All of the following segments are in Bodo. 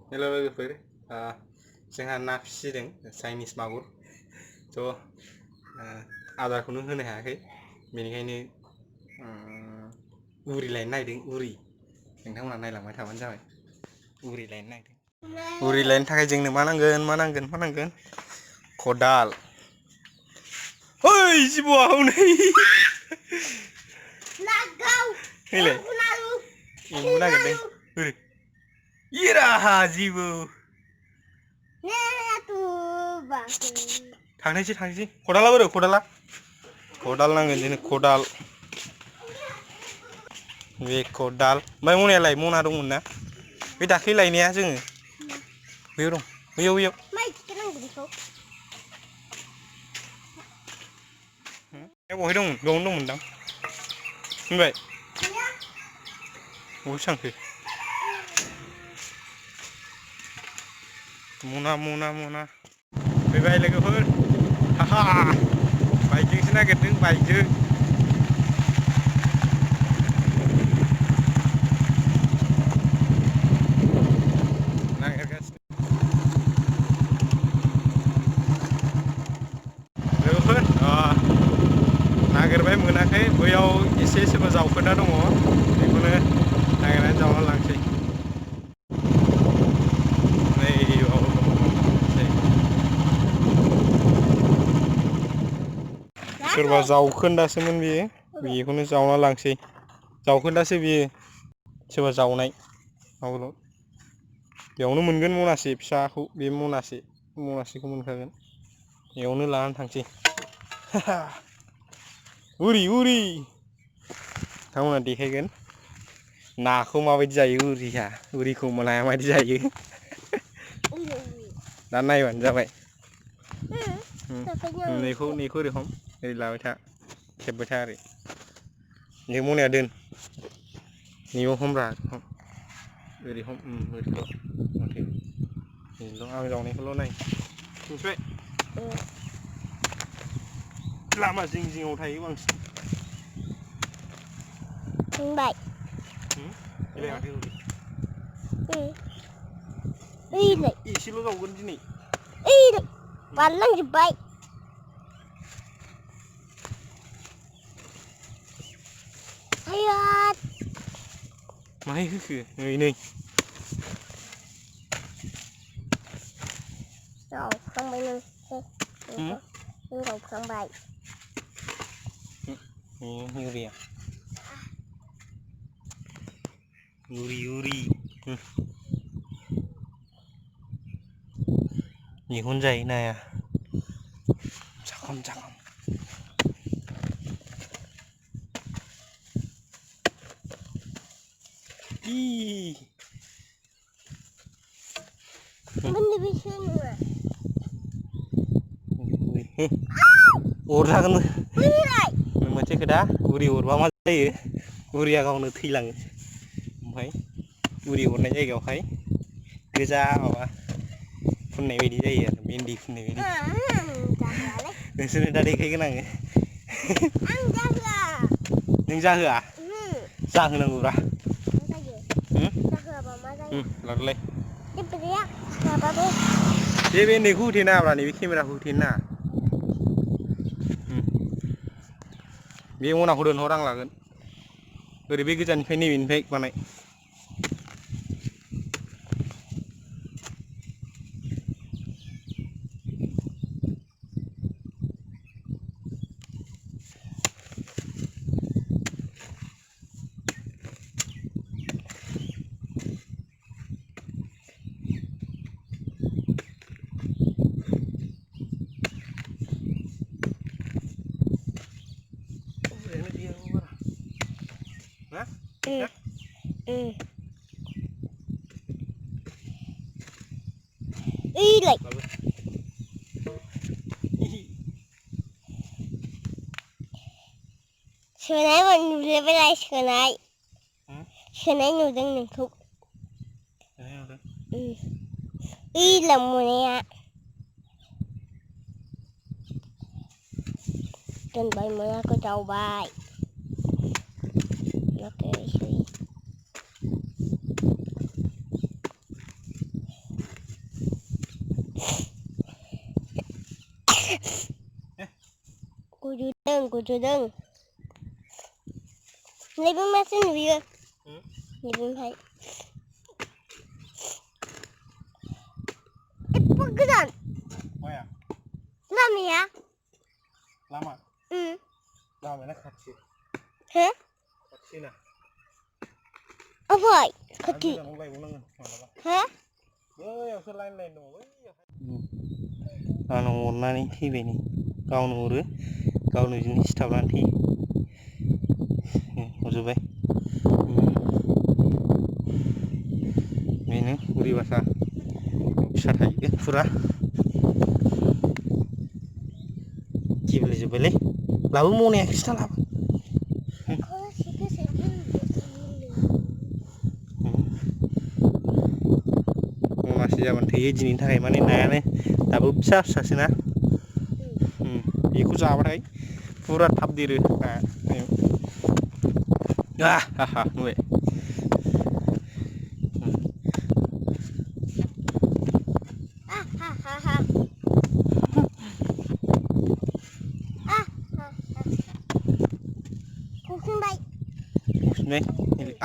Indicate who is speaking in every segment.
Speaker 1: हेलो लोगोफोर जोंहा ना फिसिदों चाइनिस मागुर आदारखौनो होनो हायाखै बेनिखायनो उरि लायनो नागिरदों उरि नोंथांमोना नायलांबाय थाबानो जाबाय उरि लायनो नागिरदों उरि लायनो थाखाय जोंनो मा नांगोन खदाल ओइ जिबौआ हनै फैलाय एम्बु नागिरदों इराहा जिबौ थांनोसै खदाला बोरो खदाल नांगोन जोंनो खदाल बे खदाल ओमफ्राय मनायालाय मना दंमोन ना बे दाख्लै लायनाया जोङो बैयाव दं बैयाव बहाय दंमोन बेयावनो दंमोनदां होनबाय बहाय थांखो मना फैबाय लोगोफोर हाहा बाइकजोंसो नागिरदों बाइकजों नागिरगासिनो लोगोफोर नागिरबाय मोनाखै बैयाव एसे सोरबा जावखोना दङ बेखौनो नागिरनानै जावना लांसै सोरबा जावखोन्दासोमोन बेखौनो जावना लांसै जावखोन्दासो बियो सोरबा जावनाय आवल बेयावनो मोनगोन मनासे फिसाखौ बे मनासेखौ मोनखागोन बेयावनो लानानै थांसै उरि नोंथांमोना देखायगोन नाखौ माबायदि जायो उरिखौ नाया माबायदि जायो दा नायबानो जाबाय नेखौ ओरै लाबाय था खेबबाय था ओरै ने मनाया दोन नैयाव हमब्रा ओरै आं जावनायखौल' नाय मिथिबाय लामा जिङाव थायो बांसिन एसेल' जावगोन दिनै बारलांजोब्बाय माहाय होखो नै जावखांबाय नों जावखांबाय उरि बेखौनो जायो नाया साखम अरजागोन मोनसे खोथा उरि अरबा मा जायो उरिया गावनो थैलाङो ओमफ्राय उरि अरनाय जायगायावहाय गोजा माबा फुननाय बायदि जायो आरो मेहेनदि फुननाय बायदि नोंसोरनो दा देखायगोन आङो नों जाहोआ जाहोनांगौब्रा लादोलाय बे उन्दैखौ होथेनो नाङाब्रा नैबे केमेराखौ होथेनो नाङा बे मनाखौ दोनहर आं लागोन ओरै बे गोजाननिफ्राय नैबेनिफ्राय बानाय सोनाय नुजोबबाय सोनाय नुदों नोंखौ मोनाया दोनबाय मोनाखौ जावबाय
Speaker 2: गुजुदों नैबे मासे नुयो नैबेहाय एफा गोजान
Speaker 1: माया
Speaker 2: लामाया
Speaker 1: लामा लामायाना खाथि
Speaker 2: हो
Speaker 1: खाथिना
Speaker 2: अफाय खाथि
Speaker 1: गोजानाव लायबावनांगोन मालाबा
Speaker 2: हो
Speaker 1: बैयावसो लाइन दङ बैयावहाय आंनाव हरनानै फैबाय नै गावनो हरो गावनो बिदिनो सिथाबनानै थैयो हरजोब्बाय बेनो उरि बासा फिसा थायो फुरा गेब्लेजोब्बायलै लाबो मनाया खिथा लाबो मनासे जाबानो थोयो दिनैनि थाखाय माने नायानो दाबो फिसा फिसासोना बेखौ जाबाथाय फुरा थाब देरो नाया हा नुबाय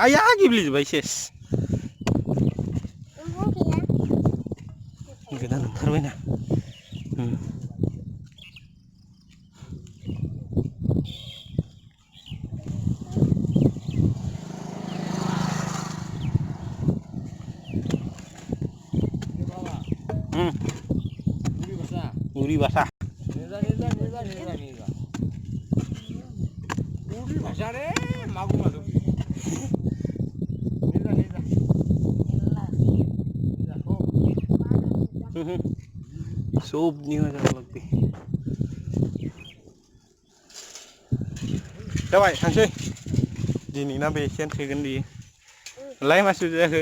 Speaker 1: आया गेब्लेजोब्बाय सेस गोदान ओंखारबायना उरि बासा उरि बासा रे मागुर मादों सबनि मोजां लगते जाबाय थांसै दिनैना बेसेयानो थोगोन बियो लाय मासि जाखो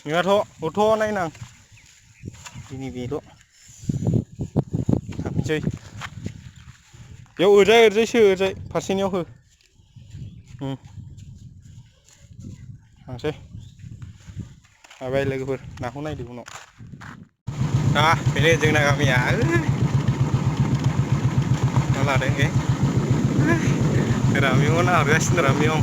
Speaker 1: नोंहाथ' हरथ' नायनां दिनै बेल' थांफिनसै बेयाव ओरैजाय ओरैजाय फारसेनियाव हो थांसै हाबाय लोगोफोर नाखौ नायदो उनाव बेनो जोंना गामिया मा लादों बे रामियाव ना हरगासिनो रामियाव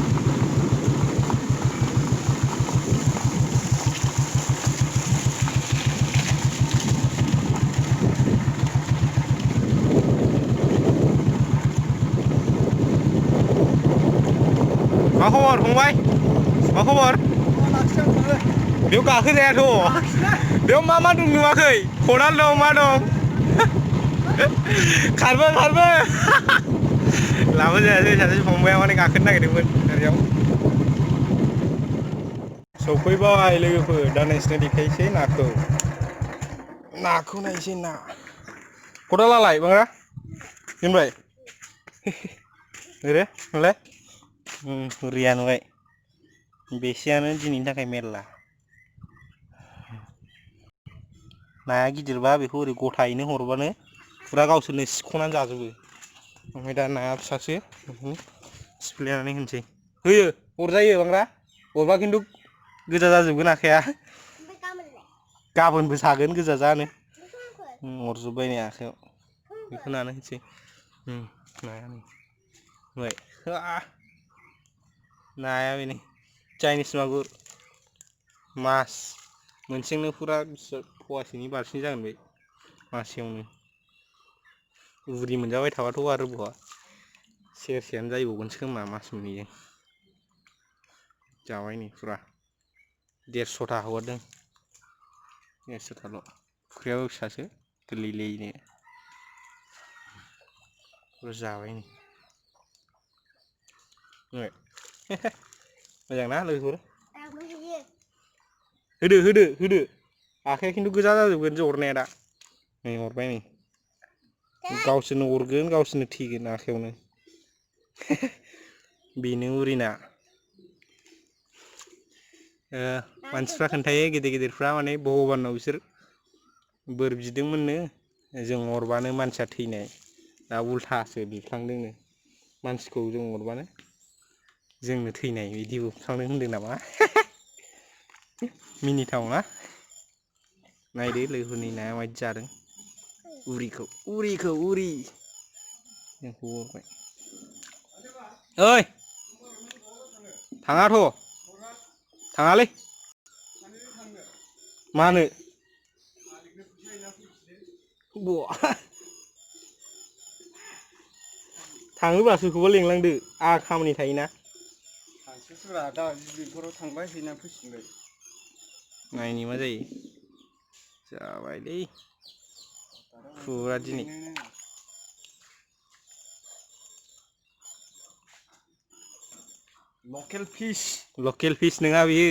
Speaker 1: मा खबर फंबाय मा खबर बेयाव गाखोजायाथ' बेयाव मा दं नुवाखै खदाल दं मा दं खारबो लाबो जायासै सासे फंबाया माने गाखोनो नागिरदोंमोन ओरैयाव सफैबाय लोगोफोर दा नोंसिनो देखायसै नाखौ नायसै ना खदालालाय बांग्रा दोनबाय ओरे नुलाय उरिया नुबाय बेसेयानो दिनैनि थाखाय मेरला नाया गिदिरबा बेखौ ओरै गथायैनो हरबानो फुरा गावसोरनो सिख'नानै जाजोबो ओमफ्राय दा नाया फिसासो सिफ्लेनानै होनोसै होयो अरजायो बांग्रा अरबा खिन्थु गोजा जाजोबगोन आखाइया गाबोनबो सागोन गोजा जानो अरजोब्बाय नै आखाइयाव बेखौ नानो होनसै नाया नुबाय नाया बेनो चाइनिस मागुर मास मोनसेयावनो फुरा फवासेनि बारसिन जागोन बे मासेयावनो उरि मोनजाबाय थाबाथ' आरो बहा सेरसेयानो जाहैबावगोनसो खोमा मास मोननैजों जाबाय नै फुरा 150था हगारदों 150थाल' फुख्रियाबो फिसासो गोरलैनो फुरा जाबाय नै मोजां ना लोगोफोर होदो आखाइया खिन्थु गोजा जाजोबगोन अरनाया दा नै अरबाय नै गावसोरनो अरगोन गावसोरनो थैगोन आखाइयावनो बेनो उरिना मानसिफ्रा खोन्थायो गिदिरफ्रा माने भगबानाव बिसोर बोर बिदोंमोननो जों अरबानो मानसिया थैनाय दा उल्थासो बिफ्लांदोंनो मानसिखौ जों अरबानो जोंनो थैनाय बिदि बुफ्लांदों होनदों नामा मिनिथाव ना नायदो लोगोफोरनि नाया माबायदि जादों उरि जोंखौ हरबाय ओइ थाङाथ' थाङालै मानो बहा थाङोब्ला सोरखौबा लेंलांदो आंहा खामानि थायोना
Speaker 3: थांसैसोब्रा दा बेफोराव थांबाय हैनानै फैफिनबाय
Speaker 1: नायनि मा जायो जाबायलै फुरा दिनै लकेल फिस नङा बियो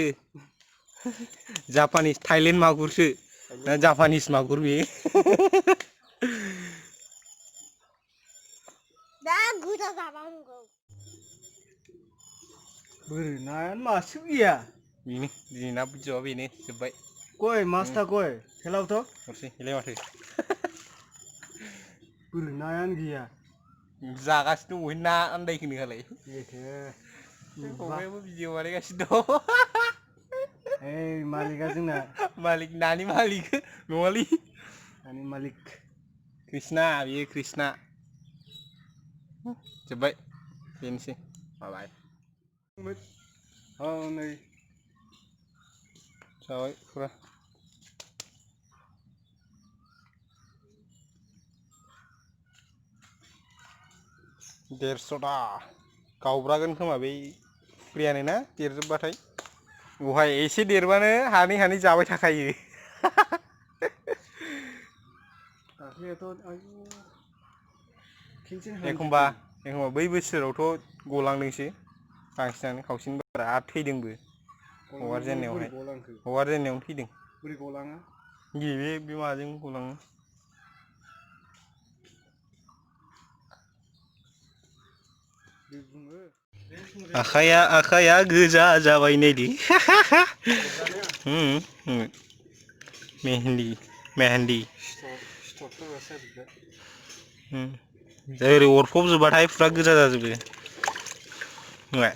Speaker 1: जापानिस थाइलेण्ड मागुरसो ना जापानिस मागुर बेयो
Speaker 2: दा गोजा जानांगौ
Speaker 3: बोरै नायानो मासेबो गैया
Speaker 1: बेनो दिनै ना बिजौआ बेनो जोब्बाय
Speaker 3: गय मासथा गय हेलावथ'
Speaker 1: हरसै बेलाय माथो
Speaker 3: बोरै नायानो गैया
Speaker 1: जागासिनो दं बहाय ना आन्दायखो नोंहालाय
Speaker 3: नुबा
Speaker 1: फंबायाबो भिडिअ बानायगासिनो दं
Speaker 3: ओइ मालिकआ जोंना
Speaker 1: मालिक नानि मालिक नङालै
Speaker 3: नानि मालिक
Speaker 1: कृष्णा बियो कृष्णा जोब्बाय बेनोसै बाय
Speaker 3: नै
Speaker 1: जाबाय फुरा देरस'था गावब्रागोन खोमा बै फुख्रियानो ना देरजोबबाथाय बहाय एसे देरबानो हानै हानै जाबाय थाखायो
Speaker 3: दाख्लैयाथ' आयु
Speaker 1: एखमबा बै बोसोरावथ' गलांदोंसो बांसिनानो खावसेनि बारा आरो थैदोंबो
Speaker 3: बोरै गलांखो
Speaker 1: हगारजेननायावनो थैदों
Speaker 3: बोरै गलाङा
Speaker 1: बे माजों गलाङो आखाइया गोजा जाबाय नैदे मेहेन्दि ओरै अरफबजोबबाथाय फुरा गोजा जाजोबो नङा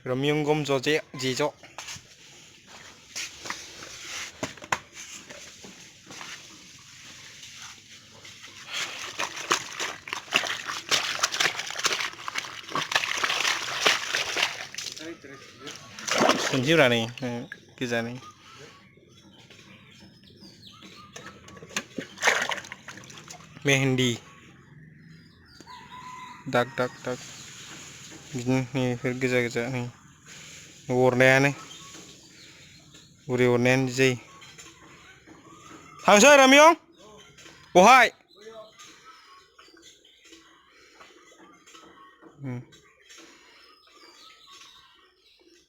Speaker 1: रमियंगम जेज' खनसेब्रा नै गोजानै मेहेन्दि दाग बिदिनो बेफोर गोजा नै अरनायानो उरि अरनायानो बिदि जायो थांसै रमियं बहाय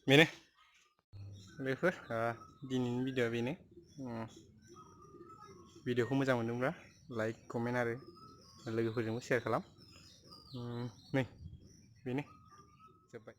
Speaker 1: बेनो बेफोर दिनैनि भिडिअ'आ बेनो भिडिअ'खौ मोजां मोनदोंब्ला लाइक कमेन्ट आरो लोगोफोरजोंबो शेयार खालाम नै बेनो जोब्बाय।